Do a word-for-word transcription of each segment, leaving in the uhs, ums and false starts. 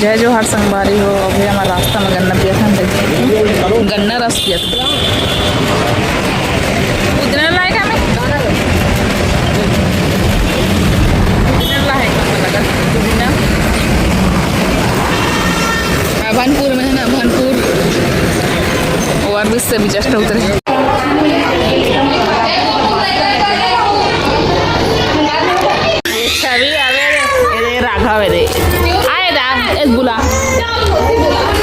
जय जोहार संगवारी हो। अभी हमर रास्ता में गन्ना पियत हन, गन्ना रस पियत हन। पुदीना लाए का मैं? पुदीना लाए का, पुदीना। अभनपुर में है ना, अभनपुर। ओवरब्रिज से भी just उतरे। छवि आवे रे, ए रे, राघव रे। आए दा, ए बुला।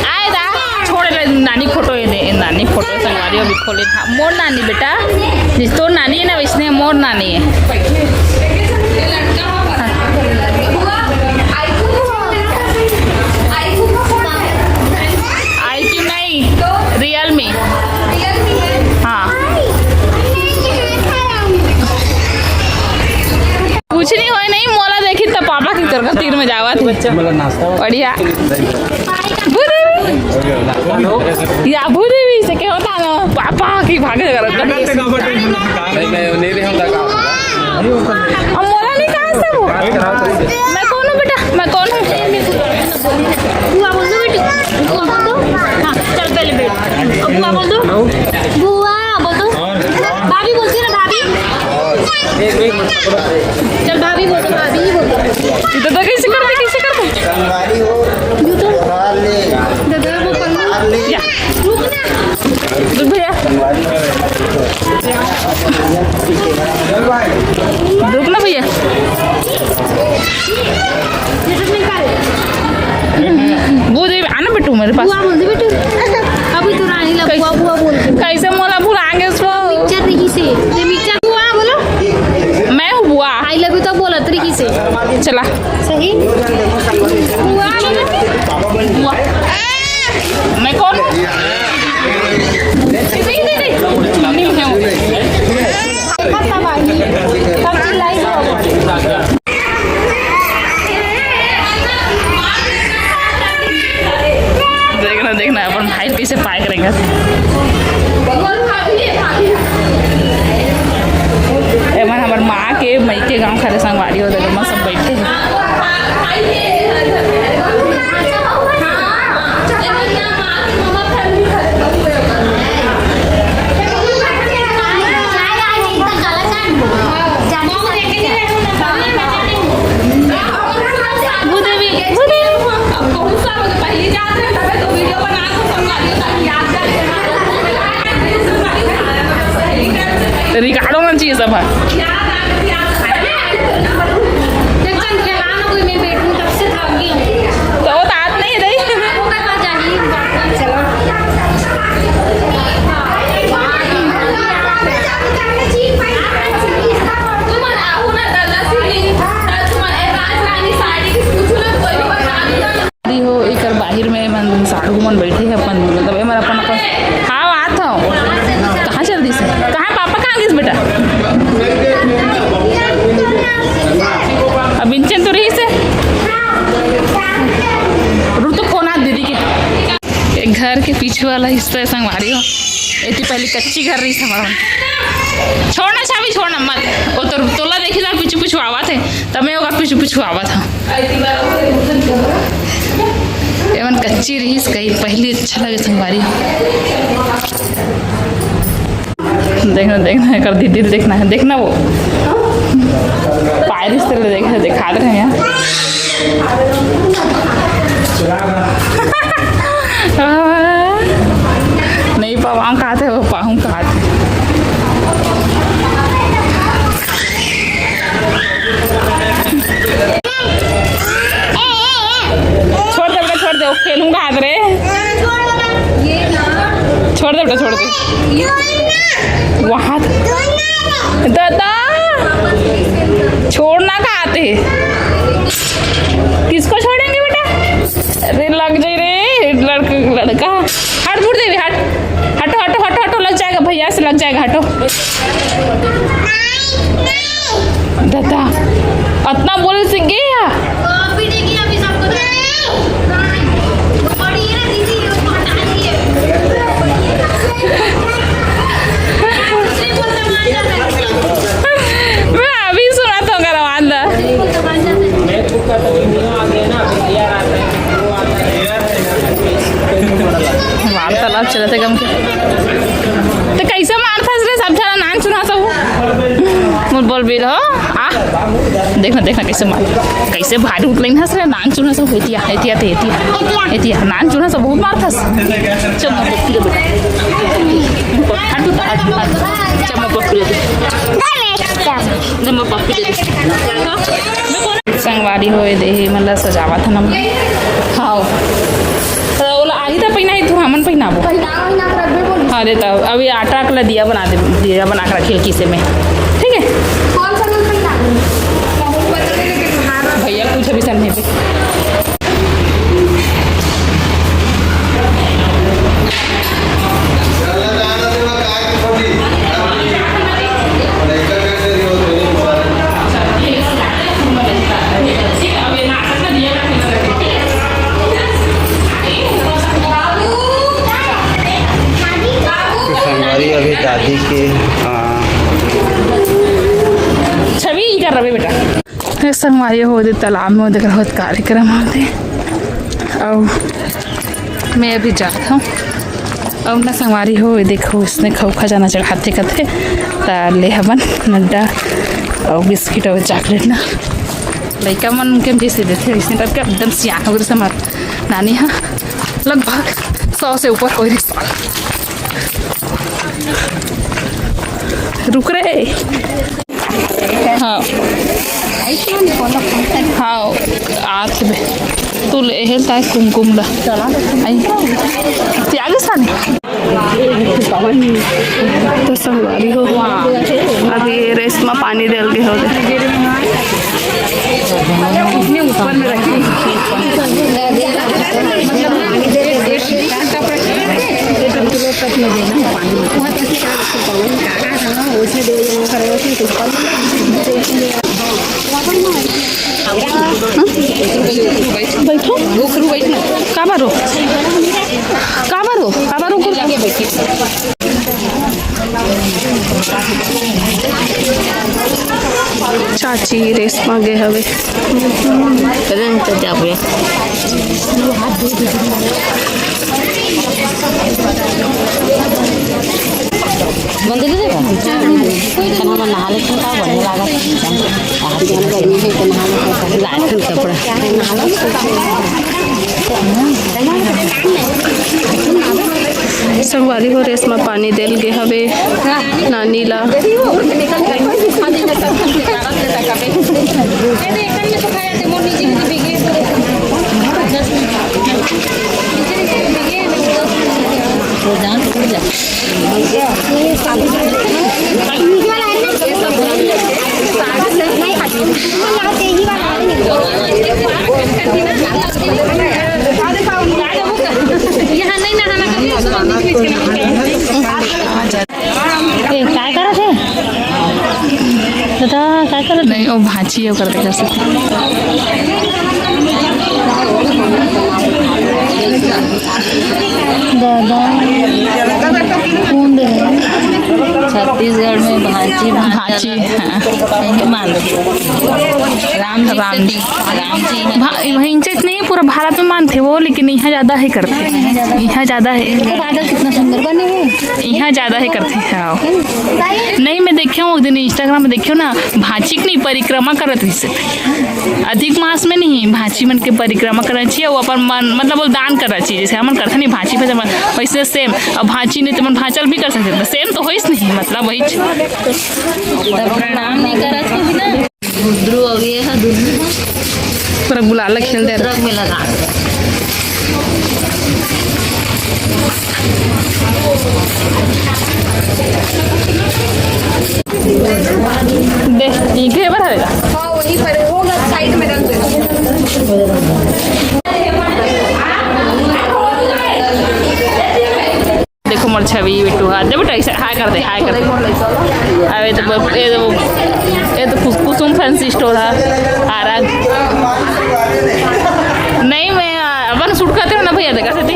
आए दा, छोड़ रे, नानी फोटो ये दे, नानी फोटो संगवारी अभी खोले था। मोर नानी बेटा, जिस तोर नानी है ना, वैसने मोर नानी है। आई क्यों नहीं, रियल में। हाँ। कुछ नहीं होय नहीं, मोला देखी त पापा की तरह तीर में जावा थे। बढ़िया। भूदेवी। या भूदेवी से के होता ना, पापा की भागे करत। नहीं, नहीं, नहीं, नहीं, हम लगा। अब मोला नहीं कहा से वो। मैं कौन हूँ बेटा, मैं कौन हूँ? बुआ बोल दो बेटी, बुआ बोल दो। हाँ, चल पहले बैठ। अब बुआ बोल दो। बुआ बोल दो। भाभी बोलती है ना, भाभी। चल भाभी बोल दो, भाभी ही बोल दो। इधर तो कैसे करते, कैसे करते? यूं तो। दादा वो पन्ना। या। रुक ना। रुक भैया। रुक ना भैया। वो दे, आना बेटू मेरे पास। बुआ बोल दे बेटू। अभी तो रानी ला बुआ, बुआ बोल दे। कैसे मोला भुला गए उसको? मिक्सचर रही से। ये मिक्सचर बुआ बोलो। मैं हूँ बुआ। आई लव यू तो बोलत रही से। चला। सही। बुआ बोलो। बुआ। मैं कौन हूँ? नहीं, नहीं, नहीं। नहीं है वो। देखना, देखना, अपन भाई कैसे पाए करेंगे। एमन हमर माँ के मई के गाँव खरे संगवारी हो, देखो, मस्त बैठे हैं। रिकॉर्ड होना चाहिए सब है। तो वो तो आत नहीं रही। दी हो, एकर बाहिर में मन साढ़ू मन बैठे हैं अपन, मतलब, एमन अपन, अपन, हाँ, आत हो। कहाँ चल दी से? कहाँ, पापा कहाँ गिस बेटा? अब इंचन तो रही से। रुक तो, फोन आ दीदी के। एक घर के पीछे वाला हिस्सा है संगवारी हो। एती पहले कच्ची घर रही हमारा। छोड़ना चाबी, छोड़ना मत। वो तो तोला देखी था, पीछू पीछू आवा थे। तब मैं ओकर पीछू पीछू आवा था। एमन कच्ची रहीस कहीं पहली अच्छा लगे संगवारी। देखना, देखना है, कर दीदी देखना है, देखना वो। पायरिस तेरे देखना, दिखा दे रहे हैं। नहीं पाऊँ कहा थे, वो पाऊँ कहा थे। छोड़ दे बेटा, छोड़ दे, वो खेलूंगा हाथ रे। छोड़ दे बेटा, छोड़ दे। वहाँ दादा, छोड़ना कहा थे? किसको छोड़ेंगे बेटा? अरे लग जाए रे, लड़का, लड़का। हट, मुड़ देवी, हट। हटो, हटो, हटो, हटो, लग जाएगा, भैया से लग जाएगा, हटो। दादा, इतना बोले से गया। मैं अभी सुना था, करवान दा। अब तालाब चलत हे गम के। त कइसे मारथस रे सब झन नान चुना सब? मोर बोल बिल हो। आ, देखना, देखना कइसे मार, कइसे भारी उठलेन हस रे नान चुना सब। एतिया, एतिया, ते एतिया, एतिया, नान चुना सब बहुत मारथस। चल, मोर पप्पी दे बेटा। हट, हट, हट। चल, मोर पप्पी दे। दे, मोर पप्पी दे। संगवारी हो, ए दे, ए मन ला सजावत हन। हाँ। त ओला आही त पहिना, एक ठो हमन पहिनाबो। पहिना, पहिना के रखबे बोल। हाँ, दे त, अभी आटा के ला दिया बना दे, दिया बना के रखिए किसे में। ठीक है? कौन सा रंग पहिना? भैया कुछ अभी समझे पे। संगवारी अभी दादी के, हाँ। छवि, ई कर रहे बेटा। ए संगवारी हो, ओदे तालाब में ओदे करत कार्यक्रम होथे। अउ मैं अभी जात हूँ। अउ ना संगवारी हो, देखो, इसने खऊ खजाना चढ़ाथे कथे, त ले हवन नड्डा अउ बिस्किट अउ चॉकलेट ना। लइका मन के जैसे देथे, वैसे करके एकदम सियान हो गए हमार नानी हा, लगभग सौ से ऊपर कोई रिश्ता। रुक रे। हाँ। हाँ, आत बे। तू ले हेल ताय कुमकुम ला। आई। त्याग सानी। तो संगवारी हो। अभी ये रेशमा पानी डाल के हो गए। इतने ऊपर में रखी। बैठो। काबर हो? काबर हो? काबर हो? चाची रेशमा गे हवे। मंदिर ले जाबा? चल, हमन नहा लेथन, का बढ़िया लागत। आज गर्मी हे, त नहा लेथन। लाथन कपड़ा। संगवारी हो, रेशमा पानी देल गे हवे नानी ला। ए, काय करत हे? दादा, काय करत हे? नहीं, वो भांची है, ओकर देखा से। दादा, कौन दे रहा है? छत्तीसगढ़ में भांची, भांची, हाँ। यही मान लो। राम जी राम से जी। दी-, राम जी है। भा-, वहीं चीज नहीं, पूरा भारत में मानथे वो, लेकिन यहाँ ज्यादा है करथे। यहाँ ज्यादा है। तो बादल कितना सुंदर बने हैं। यहाँ ज्यादा है करथे, हाँ। नहीं, मैं देखे हूँ, एक दिन Instagram में देखे हूँ ना, भांची के नहीं, परिक्रमा करत रहिसे। अधिक मास में नहीं, भांची मन के परिक्रमा करना चाहिए, वो अपन मन, मतलब, वो दान करना चाहिए। जैसे हमन करथे नहीं भांची पे, वैसे same। अब भांची नहीं तो मन भांचल भी कर सकते, तो same तो होइस नहीं, मतलब, वही। तब प्रणाम नहीं करत हो बिना। ध्रुव, अब ये है ध्रुव। पूरा गुलाल खेल दे रहा। ट्रक में लगा। दे, ये घेवर है। हाँ, वहीं पर है। वो साइड में रख दे। देखो मोर छवि बिट्टू हा, दे बेटा, ऐसे हाय कर दे, हाय कर दे। अबे तो ब-, ये तो, ये तो कुस-, कुसुम फैंसी स्टोर हा, आरा। नहीं, मैं, आ, अपन शूट करते हो ना भैया, देखा सकती।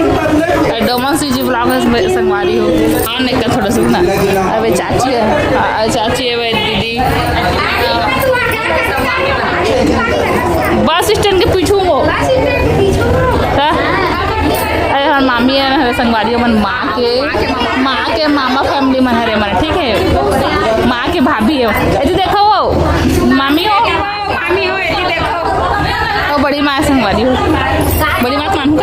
डोमन सी जी ब्लॉग में संगवारी हो। हाँ, नहीं कर थोड़ा सा ना। अबे चाची है, आ, चाची है, भाई दीदी। बस स्टैंड के पीछू वो। हाँ? अरे, हमार मामी है ना। संगवारी मन, माँ के, माँ के मामा family मन हरे मन, ठीक है, माँ के भाभी हो। एती देखो, वो मामी हो, मामी हो, एती देखो। वो बड़ी माँ संगवारी हो, बड़ी माँ के मामी हो।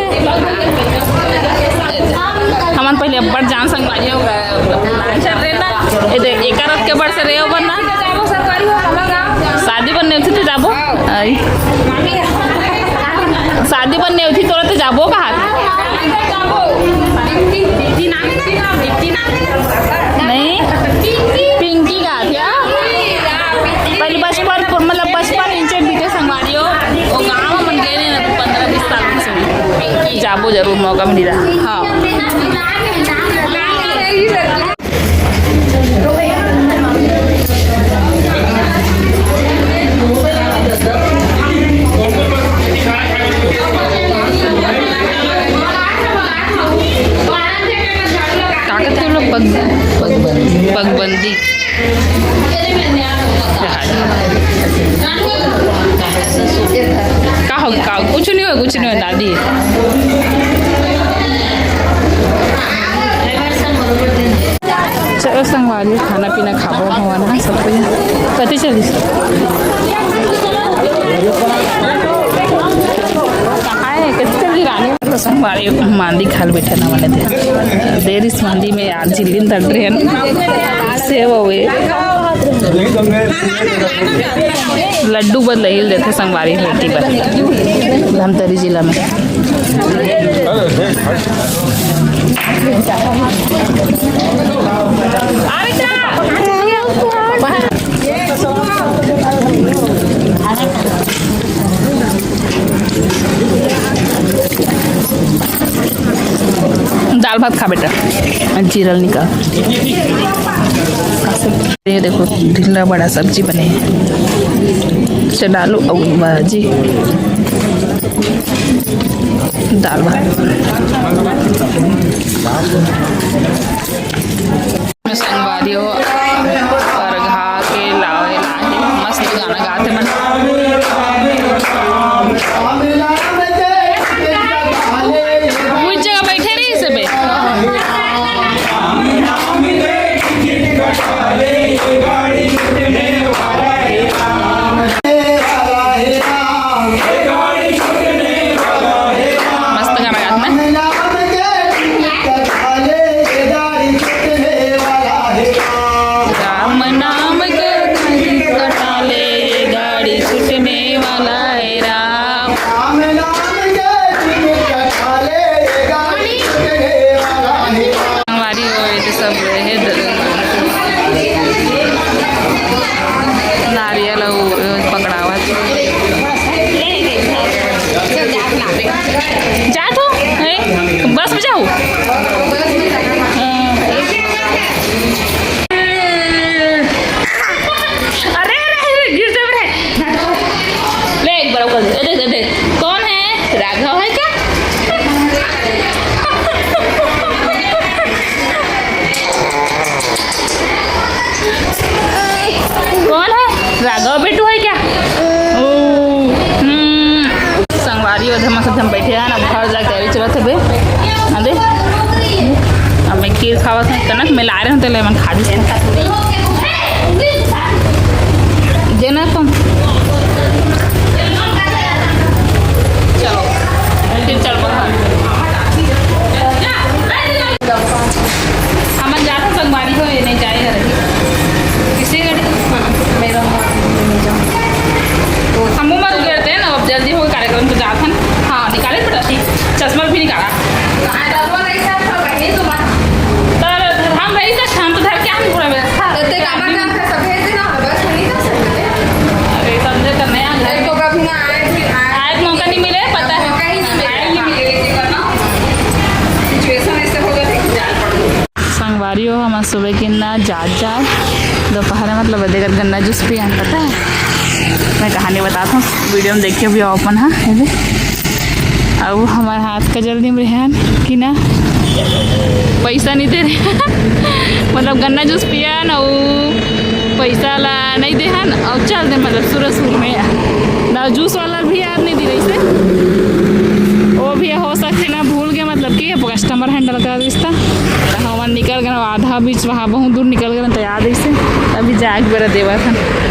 हमन पहले अब्बड़ जान संगवारी हो, चल रहे ना, ये देख, एक रथ के बड़ से रेव बनना। शादी बनने उठी तो जाबो। आई। शादी बनने उठी तोरा तो जाबो कहा? नहीं, पिंकी का क्या? पहले बचपन, मतलब बचपन इंचे बीते संगवारी हो, वो गाँव मन गए नहीं ना, पंद्रह बीस साल से। पिंकी जाबो जरूर, मौका मिली रहा। हाँ। ताकत के लोग पग, पगबंदी। का हो, का? कुछ नहीं हो, कुछ नहीं हो, दादी। चलो संगवारी, खाना पीना खाबो हमन ह सब कोई। कति चलिस? कहाँ है? कति चलिस रानी? संगवारी मांदी खाल बैठे ना वाले थे। देरिस मांदी में यार झिल्ली तट रहे हैं। सेव हुए। लड्डू बदलैल देथे संगवारी बेटी बर, धमतरी जिला में। दाल भात खा बेटा, जीरल निकाल। ये देखो, ढिल्ला बड़ा सब्जी बने हे, चना आलू अउ भाजी, दाल भात। संगवारी हो, अरघा के लावे लाही, मस्त गाना गाथे मन। कुछ जगह बैठे रही सबे। मस्त गाना गात ना। राम नाम के कटाले, ये गाड़ी छूटने वाला है राम। हमारी वो ये सब है द-, नारियल अउ पकड़ावत। जात हो? हैं? बस में जाओ? अरे, अरे, अरे, गिर जाबे रे। ले, एक बार ओकर दे, दे, दे, दे। कौन है? राघव है क्या? कौन है? राघव बेटू है क्या? ओ, हम्म। संगवारी ओधे मस्त हम बैठे हैं ना, घर जाके तैयारी चलत हबे। अदे, अब मैं खीर खावत हूँ, कनक में ला रहे हूँ, तेले मन खा दी। जेना कम। चलो, फिर चल बता। हमन जात हन संगवारी हो, ये नहीं जाए घर ही। किसी गाड़ी? हाँ, मेरा तो हम उमर गिरते हैं ना, अब जल्दी हो कार्यक्रम तो जात हन। हाँ, निकाले पड़ा थी। चश्मा भी निकाला। हाँ, डबल ऐसा तो वही तो बात। तर हम रही का शांत धर के हम पूरा व्यवस्था। तो ते कामा काम कर सब भेज देना, बस नहीं कर सकते। अरे, समझे तो नया घर। तेरे को कभी ना आए थे, आए। आए मौका नहीं मिले, पता है। मौका ही नहीं मिले। आए नहीं मिले, लेकिन ना, situation ऐसे हो गया था कि जान पड़ गई। संगवारी हो, हमन सुबह के ना जात जात दोपहर में, मतलब, देखत गन्ना जूस पियन, पता है? मैं कहानी बताता हूँ, वीडियो में देखिए भी अपन, हाँ, ये दे। अब हमारे हाथ का जल्दी में रहन कि ना, पैसा नहीं दे रहे। मतलब, गन्ना जूस पियन अउ पैसा ला नहीं देहन अउ चल दे, मतलब, सुरसपुर में ना जूस वाला भी याद नहीं दी रही से। वो भी हो सकते ना भूल गए, मतलब कि कस्टमर डलका दिस त हमन निकल गए आधा बीच, वहाँ बहुत दूर निकल गए, तो याद इसे अभी जाग बेरा देवत हन।